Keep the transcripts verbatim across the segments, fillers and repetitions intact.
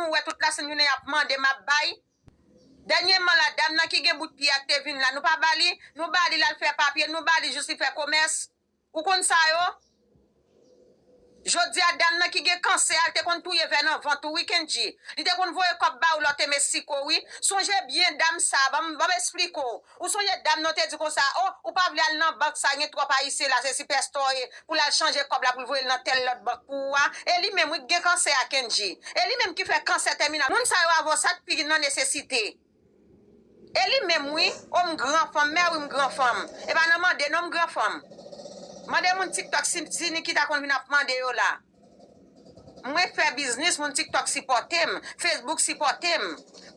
Nou wè tout lasenn jounen y ap mande m ap bay. Dènyèman la, dam nan ki gen bout pye a te vin la, nou pa ba li, nou ba li l al fè papye, nou ba li jis li fè komès. Ou konn sa yo? Jodi a, dam nan ki gen kansè a, l te konn touye vè nan vant ou, wi, Kendji. Li te konn voye kòb ba ou lè w te Meksiko, wi. Sonje byen dam sa, ban m, ban m esplike w. Ou sonje dam nan te di konsa, o, ou pa vle al nan bank sa, gen twòp ayisyen la, se sipèsta w ye, pou l al chanje kòb la, pou l voye l nan tèl lòt bank pou ou a. E li menm, wi, k gen kansè a, Kendji. E li menm ki fè kansè tèminal. Moun sa yo avè w, sa k pi nan nesesite. E li menm, wi, o m gran fanm, mè wi, m gran fanm. E pa nan mande non, m gran fanm. Mande moun TikTok si, si Nikita konn vin ap mande yo la. Mwen fè biznis, moun TikTok sipòte m, Facebook sipòte m,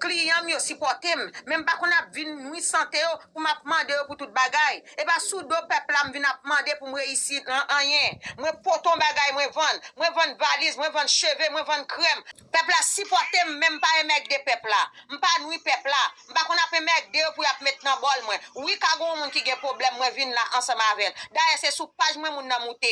kliyan m yo sipòte m, men m pa konn ap vin nwi sante yo pou m ap mande yo pou tout bagay. E pa sou do pèp la m vin ap mande pou m reyisi nan anyen. Mwen pote yon bagay, mwen vann, mwen vann valiz, mwen vann cheve, mwen vann krèm. Pèp la sipòte m, men m pa enmègde pèp la. M pa nwi pèp la. M pa konn ap enmègde yo pou y ap met nan bòl mwen. Wi, ka gen yon moun ki gen pwoblèm, mwen vin la ansanm avè l. Dayè, se sou paj mwen moun nan moute.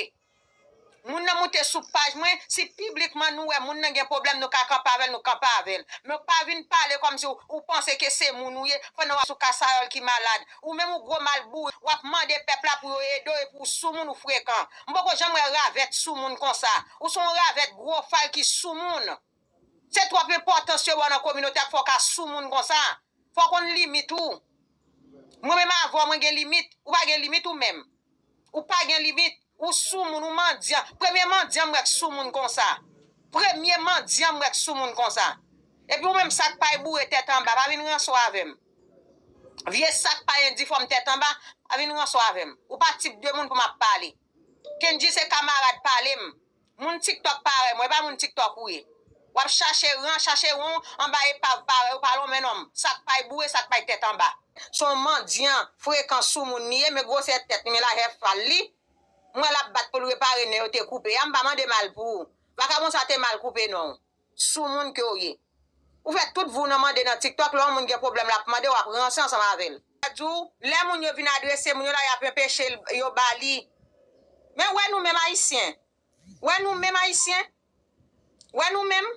Moun nan moute sou paj mwen, si piblikman nou wè moun nan gen pwoblèm, nou ka kanpe avè l, nou kanpe avè l. Men w pa vin pale kòmsi w, ou panse ke se moun ou ye, pandan w ap sou kasayòl ki malad. Ou menm ou gwo mal boure, w ap mande pèp la pou yo ede w epi w soumoun ou frekan. M poko janm wè ravèt soumoun konsa. Ou se yon ravèt gwo fal ki soumoun. Se twòp enpòtans yo ba w nan kominote a k fè w ka soumoun konsa. Fò w konn limit ou. Mwen menm avè w, mwen gen limit. Ou pa gen limit ou menm. Ou pa gen limit. Ou soumoun, ou mandyan. Premye mandyan m wè k soumoun konsa. Premye mandyan m wè k soumoun konsa. Epi ou menm sa k pay boure tèt anba, pa vin ranse w avè m. Vye sa k pay endifòm tèt anba, pa vin ranse w avè m. Ou pa tip de moun pou m ap pale. Kendji se kamarad pale m. Moun TikTok parèy mwen, e pa moun TikTok ou ye. W ap chache ran, chache won anba epav parèy ou, pa lonmen nonm. Sa k pay boure, sa k pay tèt anba. Se yon mandyan frekan soumoun li ye, men gwosè tèt li, men lajè fal li. M wè l ap bat pou l repare nen yo te koupe a, m pa mande mal pou ou. Vakabon sa te mal koupe non. Soumoun ke w ye. Ou fè tout vi w nan mande nan TikTok, lè yon moun gen pwoblèm l ap mande, w ap ranse ansanm avè l. Sa di w, lè moun yo vin adrese moun yo la, y ap enpeche l, yo ba li. Men wè nou menm Ayisyen. Wè nou menm Ayisyen. Wè nou menm.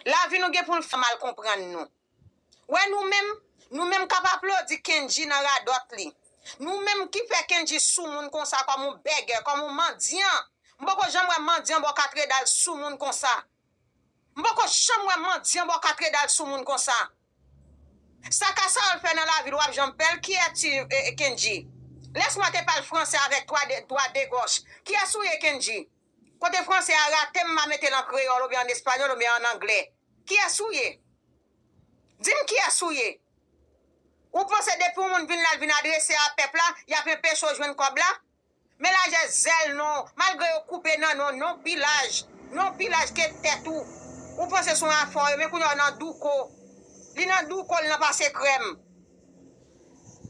Lavi nou gen pou l fè mal konprann nou. Wè nou menm, nou menm k ap aplodi Kendji nan radòt li. Nou menm ki fè Kendji soumoun konsa kòm yon bègè, kòm yon mandyan. M poko janm wè mandyan bò kat Reda l soumoun konsa. M poko janm wè mandyan bò kat Reda l soumoun konsa. Sa Kasayòl fè nan lavi l, w ap janm pè l? Qui es-tu, eh, Kendji? Laisse-moi te pale français avec toi de, toi de gauche. Kiyès ou ye, Kendji? Kote franse a rate m, m a mete l an kreyòl oubyen an espanyòl oubyen an anglè. Kiyès ou ye? Di m kiyès ou ye? Ou panse depi yon moun vin la, l vin adrese a pèp la, y ap enpeche w jwenn kòb la? Men lajè zèl non, malgre yo koupe nan non, non pi laj, non pi laj ke tèt ou. Ou panse se yon afè w ye, men kounye a w nan douko. Li nan douko, li nan pase krèm.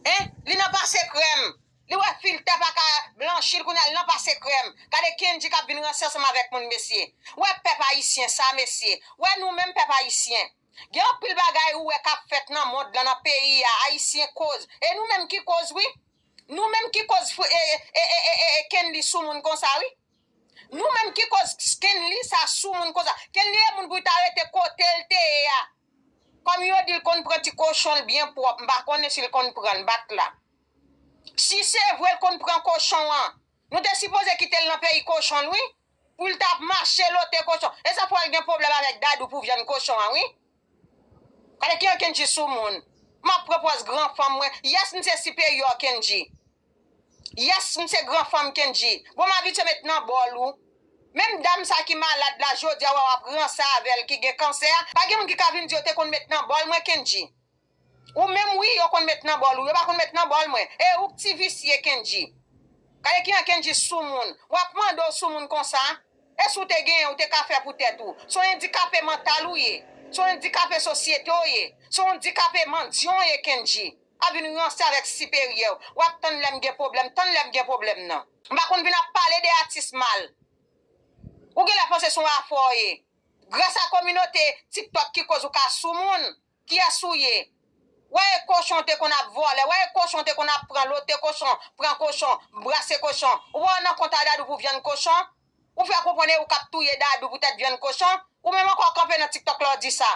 Hein? Li nan pase krèm. Li wè filtè pa ka blanchi l, kounye a li nan pase krèm. Gade Kendji k ap vin ranse ansanm avèk moun, mesye. Wè pèp ayisyen sa, mesye. Wè nou menm pèp ayisyen. Gen anpil bagay ou wè k ap fèt nan mond lan, nan peyi a, ayisyen koz. E nou menm ki koz, wi. Nou menm ki koz fou, e, e, e, e, e, e, Kenly soumoun konsa, wi. Nou menm ki koz Kenly sa soumoun konsa. Kenly e moun pou l ta rete kote l te ye a. Kòm yo di l konn pran ti kochon l byen pwòp, m pa konnen si l konn pran l, bat la. Si se vre l konn pran kochon an, nou te sipoze kite l nan peyi kochon l, wi. Pou l t ap mache lote kochon. E sa fè w al gen pwoblèm avèk Dadou pou vyann kochon an, wi. Gade kijan Kendji soumoun. M ap pran pòz gran fanm mwen. Yes, m se siperyè Kendji. Yes, m se gran fanm Kendji. Bon, m abitye met nan bòl ou. Menm dam sa ki malad la, jodi a, wè w ap ranse avè l, ki gen kansè a. Pa gen moun ki ka vin di yo te konn met nan bòl mwen, Kendji. Ou menm, wi, yo konn met nan bòl ou. Yo pa konn met nan bòl mwen. E ou k ti visye, Kendji. Gade kijan Kendji soumoun. W ap mande w soumoun konsa. E si w te genyen, ou te ka fè pou tèt ou. Se yon andikape mantal ou ye. Se yon andikape sosyete w ye. Se yon andikape mandyan w ye, Kendji. Ap vin ranse avèk siperyè w. W ap tann lè m gen pwoblèm, tann lè m gen pwoblèm nan. M pa konn vin ap pale de atis mal. Ou genlè panse se yon afè w ye. Gras a kominote TikTok ki koz ou ka soumoun. Kiyès ou ye? Wè e kochon te konn ap vòlè, wè e kochon te konn ap pran lote kochon, pran kochon, brase kochon. Ou pa wè nan kont a Dadou pou vyann kochon? Ou fè konprann e ou k ap touye Dadou poutèt vyann kochon? Ou menm ankò w kanpe nan TikTok la w di sa.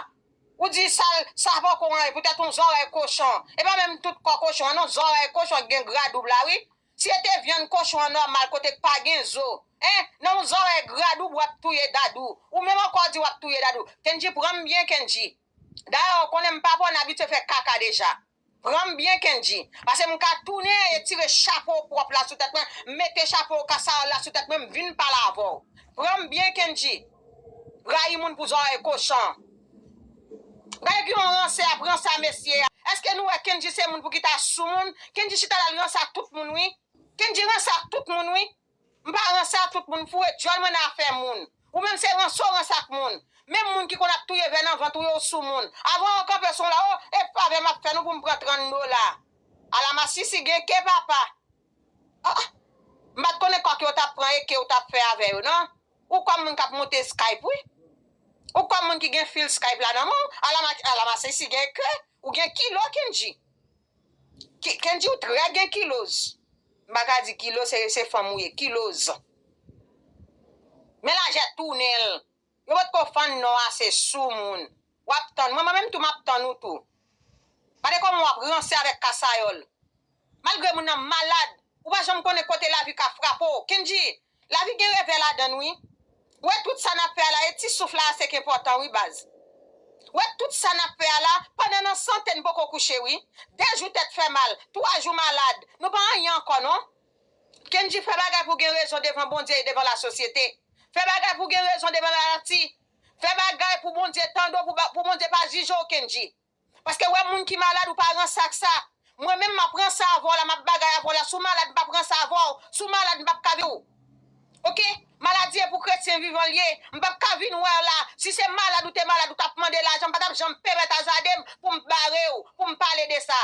Ou di sa, sa poko anyen, poutèt yon zòrèy kochon. E pa menm tout kò kochon an non, zòrèy kochon ki gen gra doub la wi. Si se te vyann kochon an nòmal kote k pa gen zo, en, nan yon zòrèy gra doub w ap touye Dadou. Ou menm ankò w di w ap touye Dadou. Kendji, pran m byen, Kendji. Dayè, ou konnen m pa pran abitye fè kaka deja. Pran m byen, Kendji. Paske m ka tounen e tire chapo pwòp la sou tèt mwen, m mete chapo kasawòl la sou tèt mwen, m vin pale avè w. Pran m byen, Kendji. Rayi moun pou zòrèy kochon. Gade ki yon ranse ap ranse a mesye a. Èske nou wè Kendji se moun pou ki ta sou moun? Kendji chita la l ranse ak tout moun wi. Kendji ranse ak tout moun wi. M pa ranse ak tout moun, foure djòl mwen nan afè moun. Ou menm se ranse w ranse ak moun. Menm moun ki konn ap touye vè nan vant ou yo sou moun. Avan w kanpe sou la, o, e favè m ap fè nou pou m pran trant dola. Ala masisi gen ke papa. Ah, m pa t konnen kòk yo t ap pran e ke yo t ap fè avè yo non. Ou kòm moun k ap monte Skype wi. Ou kòm moun ki gen fil Skype la nan men w. Ala ma- ala masisi gen ke. Ou gen kilo, Kendji. Ki- Kendji ou trè gen kiloz. M pa ka di kiloz se se fanm ou ye, kiloz. Men lajè tounen l. Yo potko fann non a se sou moun. W ap tann. Mwen mwen menm tou m ap tann ou tou. Gade kòman w ap ranse avèk kasayòl. Malgre moun nan malad, ou pa janm konnen kote lavi ka frape w. Kendji, lavi gen revè ladan l wi. Ou wè tout sa n ap fè a la, e ti souf la a se k enpòtan wi baz. Ou wè tout sa n ap fè a la, pandan nan sante n poko kouche wi. De jou tèt fè mal, twa jou malad, nou pa anyen ankò non. Kendji, fè bagay pou gen rezon devan Bondye e devan lasosyete. Fè bagay pou gen rezon devan lanati. Fè bagay pou Bondye tande w, pou, ba- pou Bondye pa jije w, Kendji. Paske wè moun ki malad, ou pa ranse ak sa. Mwen menm, m ap ranse avè w la, m ap bagay avè w la. Si w malad, m p ap ranse avè w. Si w malad, m p ap ka vin w. Oke? Maladi e pou kretyen vivan l ye. M p ap ka vin wè w la. Si se malad ou te malad, ou t ap mande lajan, m pa t ap janm pèmèt Azade m pou m bare w, pou m pale de sa.